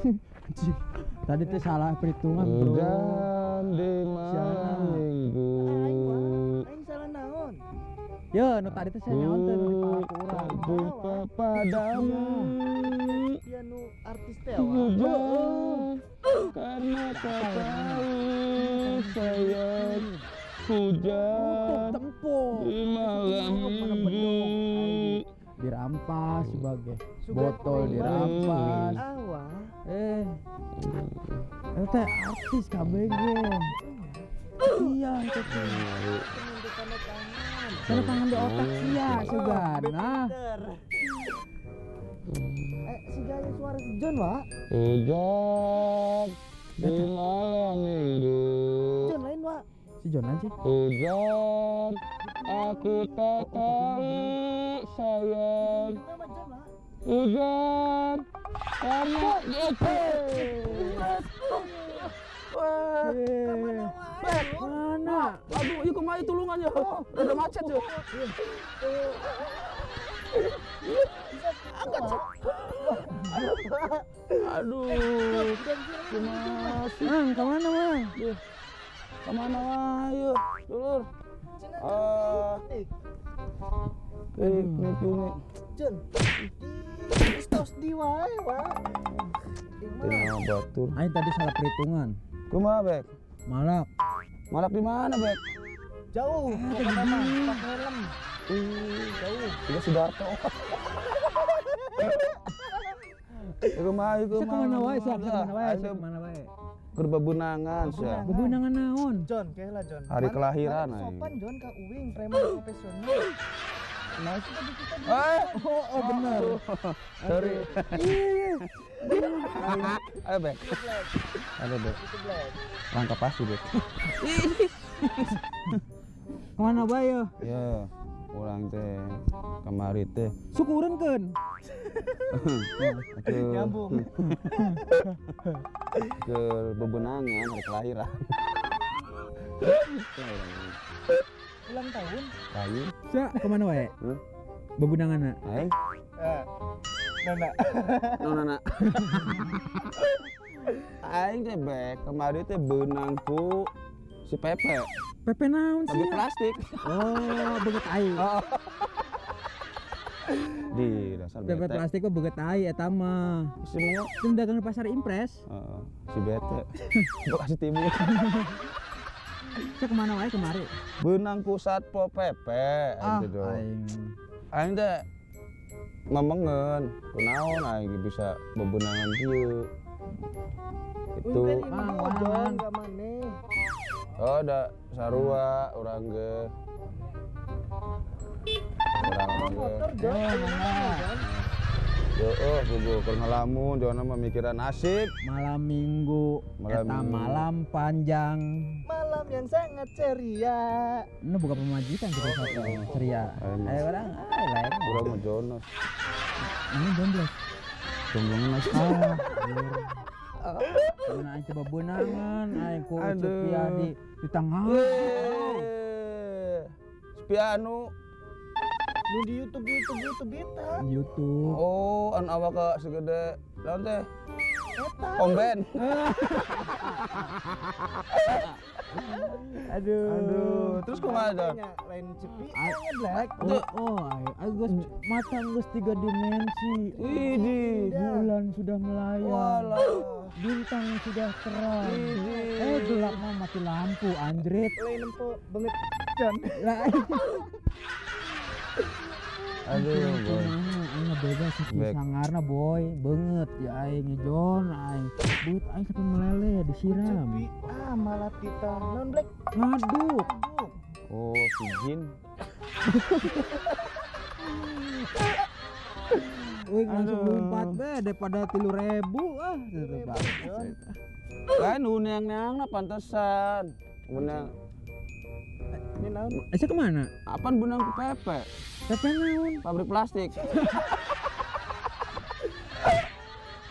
Anjing. Tadi tuh salah perhitungan, Bro. Hujan di malam minggu. Aing wah, aing salah naon? Yo, nu tadi teh saya nyaon teh nu dipalak ku urang. Tak jumpa padamu. Dia nu artis teh wah. Hujan karena tak tahu sayang, hujan Tempo. di malam minggu. Dirampas sebagai Sugan botol aing dirampas. Ah wah. Eh. Itu teh artis KBG. Iya, itu teh. Teu tanda tangan. Tanda tangan di otak sia sugana. Pinter. Eh, si gaya suara si John wah. Hujan di malam minggu. John lain wah. Si John aja. Hujan, aku tak tahu sayang. Nama John wah. Hujan karena Wah. Eh, mana? Aduh, ieu kumaha ieu tulungan ya. Rada macet ya. Angkat. Aduh. Kumaha sih? Mang, kemana, Mang? Kemana wae yeuh, dulur? Cenah Ah. eh, Klinik klinik. John. Di stos di wae wah. Tina batur. Aing tadi salah perhitungan. Kumaha, Bek? Malak. Malak di mana, Bek? Jauh, pokoknya mah pakai helm. Jauh. Itu Sidarto. Kumaha ieu? Saya kemana wae, saya kemana wae, saya kemana wae. Keur bebenangan sia. Bebenangan naon? John, kayak lah John. Hari kelahiran, Mana aing. sopan John ka uing preman profesional. Nah, Tadi kita di eh, Oh, bener. Sorry. Ayo, Bek. Ayo, Bek. itu black. Langkah pasti, Bek. Kemana wae yo? Ya, urang teh kamari teh Syukuran keun. ke Nyambung. ke bebenangan hari kelahiran. Kelahiran. Ulang tahun. Kayu. Sia kemana wae? Hah? Bebenangan. Aing. Eh. Nana. No, no, no. Aing teh, Bek, kemarin teh beunang ku si Pepe, Pepe naon sih? pabrik plastik. Oh, beget ai. Di dasar Pepe bete. plastik kok beget ai eta mah. Si Mungo, Itu dagang di pasar Impres. heeh, si bete. Bekasi Timur. Sia kemana wae kemari? Beunang ku Satpol PP aing Ah, teh do. aing. Aing teh memengen, kunaon aing bisa bebenangan kieu. Itu Uing kan Mang, ini mang. John ka maneh. oh da sarua urang ge. Urang ge. Motor John. Eh, mangga. John. Yo, oh, puguh keur ngalamun, jangan mah mikiran nasib. Malam Minggu, Malam eta Minggu. malam panjang. Malam yang sangat ceria. Ini buka pemajikan kita satu ceria. Ayo, Mas. Ayo orang, ayo lain. Urang mah jonos. Ini jomblo. Jomblo masih. Ah, anjir. Mana aing coba beunangan, aing ku Aduh. Cepia di tengah. Eh, Spianu. Nu di YouTube YouTube YouTube eta. YouTube. Oh, anu awak ke segede naon teh? Eta. Komben. Aduh. Aduh, terus kumaha Don? Nya, lain cepi nya black. Oh, oh, aing aing geus mata geus tiga dimensi. Widih. Bulan sudah melayang. Walah. Bintang sudah terang. Widih. Eh, gelap mah mati lampu, anjrit. Lain nempo banget John. Lah, Aduh, boy. kumaha aing bebas saking Bek. sangarna boy, beungeut ya aing ngejon aing. Beut aing sampai meleleh disiram. Cepi ah malah tita non black. Ngaduk. Aduh. Oh, si Jin. Wih langsung Aduh. lompat be daripada 3.000 ah gitu banget. Lain neang-neangna pantesan. Benang Ini naon? Eh, saya kemana? apaan benang ku Pepe? Pepe naon? Pabrik plastik.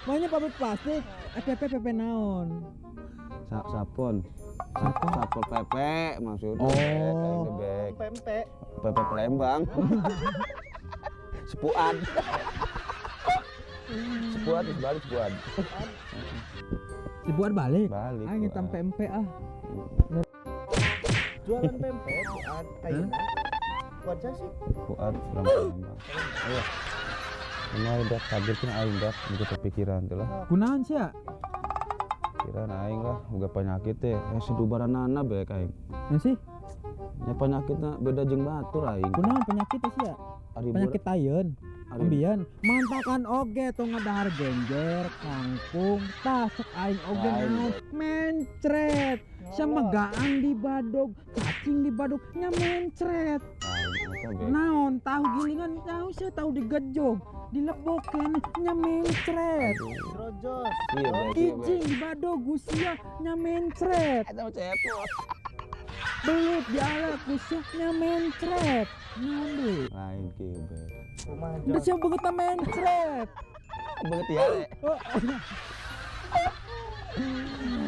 Maunya pabrik plastik. Eh, Pepe Pepe naon? Sapon. Sapol PP maksudnya. Oh. Bek, aing teh, Bek. Pempek. PP Palembang. Sepuan. Si Fuad geus balik Fuad. Si Fuad balik. Balik. Aing hitam pempek ah. Jualan pempek Fuad ayeuna. Fuad sih? Fuad urang Palembang. Iya. Ini udah kaget aing dah, begitu kepikiran tuh lah. Kunaon sih ya? Pikiran aing lah, boga penyakit teh. Sedubaranana bae aing. Nah sih? Nya penyakitna beda jeung batur aing. Kunaon penyakit sih ya? Penyakit tayeun. Ambian, mantakan oge tong ngadahar genjer, kangkung, tah cek aing oge naon mencret. Sama gaang di badog, cacing di badog nya mencret. Naon tahu gilingan tahu sih tahu digejog, dileboken nya mencret. Rojos. Kijing di badog gusia nya mencret. Belut dialek gusia nya mencret. Naon deui? Lain kieu be. Udah siap banget mencret. Banget ya.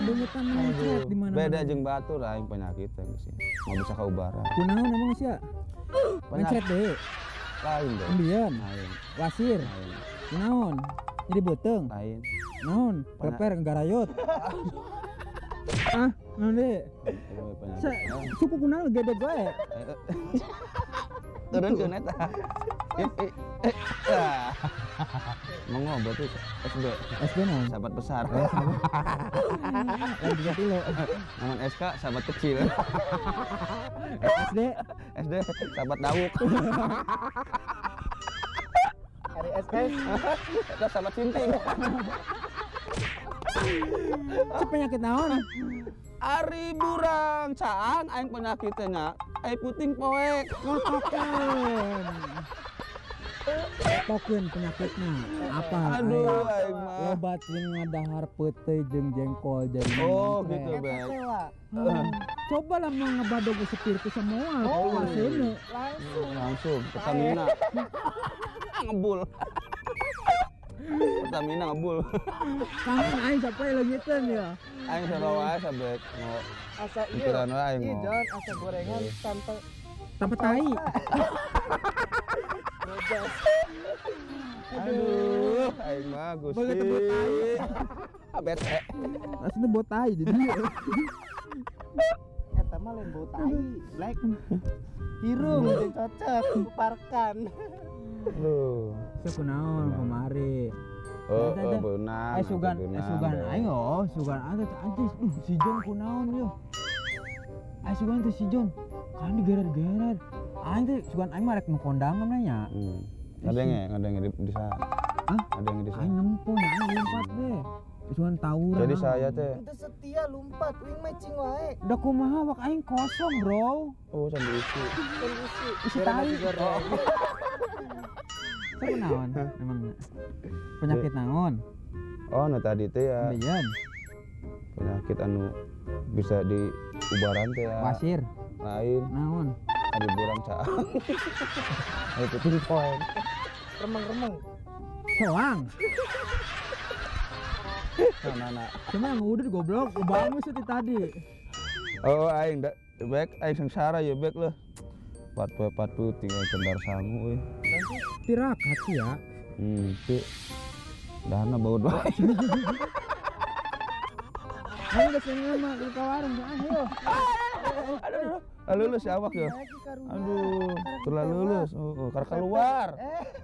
Banget mencret di mana? Beda jeung batur aing penyakit teh geus. Mau bisa kaubara. Kunaon emang sia? Mencret deui. Lain deh. Ambian. Lain. Wasir. Lain. Naon? Jadi beuteung. Lain. Naon? Kleper garayot. Ah, naon deui? Suku kunaon gede wae. Turunkeun eta. Mengo berarti SB. SB naon? Sahabat besar. Lain tiga kilo. Namun SK sahabat kecil. SD SD sahabat dawuk. Hari SS eta sahabat sinting. Si penyakit naon? Ari burang caang aing penyakitnya nya. Ai puting poek. Token. Token penyakitnya apa? Aduh aing mah. Obat jeung ngadahar peuteuy jeung jengkol jadi. Oh gitu bek. Coba lah mau ngebadog sepir semua. Oh, langsung. Langsung Pertamina. Ngebul. Pertamina ngebul. Kangen aing sampai leungiteun ya. Aing sarua wae sabek mau asa ieu. Pikiran wae aing mau. Jon asa gorengan tanpa tai. Aduh, aing mah Gusti. Begitu buat tai. Bete. Asli buat tai di dieu. Eta mah lain bau tai, black. Hirung jeung cocok kuparkan. Aduh. Sok kunaon kamari. Oh, beunang. Sugan aing oh, sugan aing anjing si Jon kunaon yeuh. Ai sugan teh si Jon kan digeret-geret. Aing teh sugan aing mah rek nu kondangan nya. Ngadenge di sana. Hah? Ngadenge di sana. Aing nempo nya aing lompat we. Sugan tawuran. Jadi saya teh itu setia lompat uing mah cing wae. Da kumaha wak aing kosong, Bro. Oh, sambil isi. Isi tai. Sama naon emang penyakit naon? Oh, nu tadi teh ya. Ambian. Penyakit anu bisa diubaran teh ya. Wasir. Lain. Naon? Ada burang caang. Ayo putih poek. Remeng-remeng. Soang. Nah, Cuma yang udah goblok, bangun sih tadi. Oh, aing bek aing sengsara ya bek lah. 4 poe 4 peuting aing cendar sangu euy. Tirakat sih ya. Teu. Dahana baut wae. Aing geus mah ke warung ayo. Aduh, lulus ya awak ya. Aduh, terlalu lulus. Oh, karena keluar.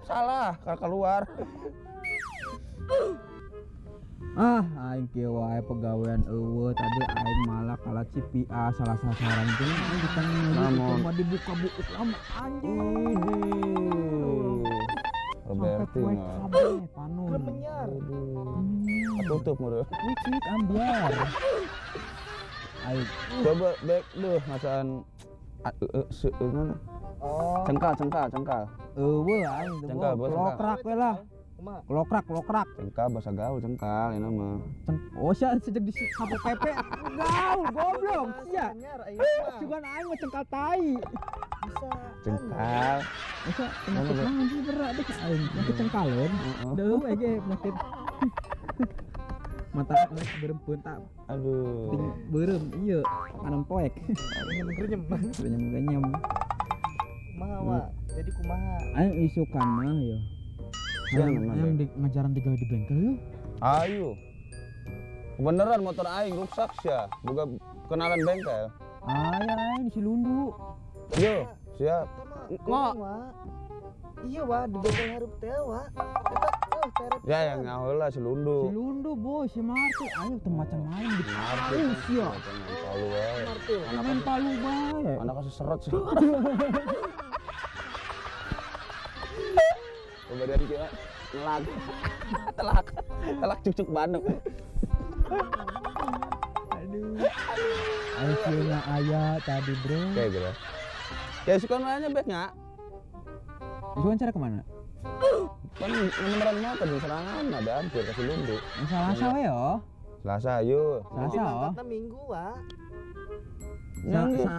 Salah, karena keluar. Ah, aing kieu wae pegawean eueuh tadi aing malah kalah CPA salah sasaran jeung aing ditanya mah dibuka buku lama anjing. Roberti mah. Panon. Kemenyar. Tutup meureun. Wicik ambiar. Aing coba bek duh masaan Oh. Cengkal. Eueuh aing cengkal lokrak we lah. Lokrak. Cengkal bahasa gaul cengkal ini mah. Oh sia sejak di sapu pepe gaul goblok sia. Cuman aing mah cengkal tai. Bisa. Cengkal. Masa penyakit naon sih berat deh aing. Penyakit cengkaleun. Deuh we ge penyakit. Mata beureum peunta. Aduh. Beureum ieu kanan poek. Renyem. Kumaha wa? Jadi kumaha? Aing isukan mah ya. Yang di ngajaran digawe di bengkel yuk. Ayo. Beneran motor aing rusak sia. Boga kenalan bengkel. Aya aing si Lundu. Yo, siap. Ngok. Iya wa di bengkel hareup teh wa. Eta eueuh Ya yang ngaheula si Lundu. Si Lundu boy, si Marti. Ayo teu macam main di Marti. sia. Palu wae. Main palu bae. Anak kasih serot sih. Kemudian kira ngelak. Telak. Telak cuk-cuk Bandung. Aduh. Ayo sia aya tadi, bro. Oke, bro. Ya suka nanya bet nggak? Sukan cara kemana? Kan beneran motor di serangan ada hampir kasih Lundu. Selasa we yo. Selasa ayo. Selasa oh. Minggu wa.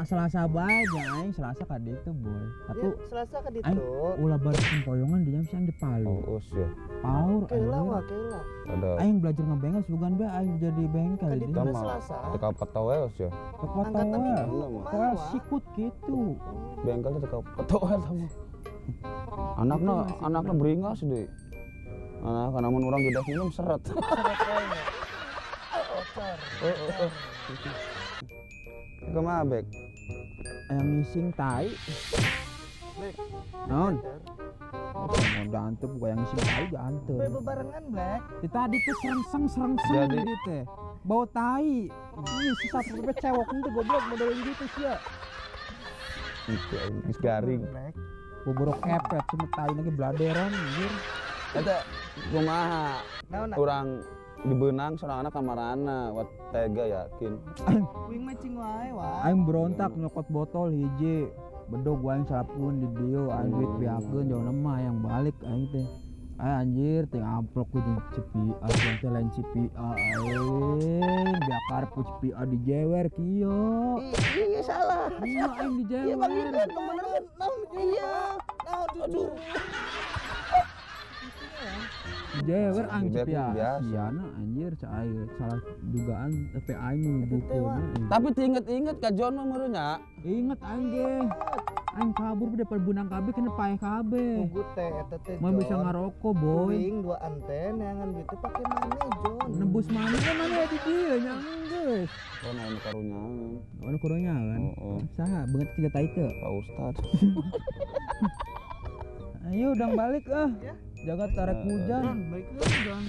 Selasa bae aing Selasa ka ditu boy. Tapi Selasa ka ditu. Ulah bar sempoyongan di jam siang di Palu. Oh, sia. Paur. Keula wa keula. Aing belajar ngebengkel sugan bae aing jadi bengkel di ditu Selasa. Teka petoel sia. Teka petoel. Petoel sikut gitu. Bengkel teh teka petoel sama. Anakna beringas deui. Anak namun urang judak minum seret. Seret wae. Bocor. Heeh. Kumaha bek? Ayam ngising tai. Black. Naon? Oh, ganteng bukan yang ngising tai ganteng. Bae bebarengan Black. Di tadi tuh serengseng gitu teh. Bau tai. Ih, si satpol PP cewek itu goblok model gitu sia. Itu geus garing. Boboro kepet cuma tai lagi bladeran anjir. Eta kumaha? Naon? Urang dibenang sorangan kamarana wat tega yakin. Wing mah cing wae wa. Aing berontak nyokot botol hiji. Bedog aing salapkeun di dieu aing duit beakeun jauh mah yang balik aing teh. Ay anjir teh amplok ku jeung CPA teh lain CPA aing biakar ku CPA dijewer kieu. Iya salah. Iya aing dijewer. Iya bang itu beneran naon iya. Naon jujur. Jewer aing CPA. Siana anjir aing salah dugaan tapi aing nuduhkeun. Tapi diinget-inget ka John mah meureun nya. Inget aing ge. Aing kabur daripada bunang kabeh kena paeh kabeh. Pugu teh eta teh. Mah bisa ngarokok boy. Kuring dua anten neangan duit teh pake maneh John. Nebus maneh kan maneh di dieu nya geus. Oh naon karunyaan. Oh karunyaan. Heeh. Saha beungeut tiga tai teu? Pak Ustad. Ayo udang balik ah. Jaga tarik hujan. John, balik dulu John.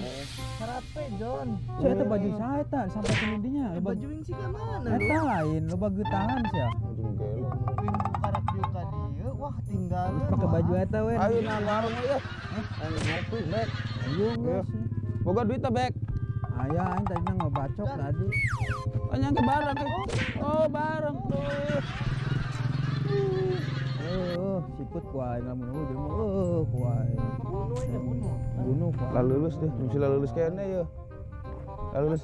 Sarape John. Saya eta baju saya eta sampai ke dinya. Baju wing sih ka mana? Eta lain, loba geutahan sia. Baju gelo. Wing karak dieu ka dieu, wah tinggalin. Pakai baju eta we. Ayo nang warung we. Ayo ngopi, Bek. Ayo geus. Boga duit teh, Bek. Aya aing tadi ngebacok tadi. Oh nyangke bareng. Oh bareng tuh. Sikut ku aing lamun eueuh jelema ku aing. Bunuh aja bunuh. Bunuh ku aing. Lah lulus deh, mesti lah lulus kene ya. Lah lulus.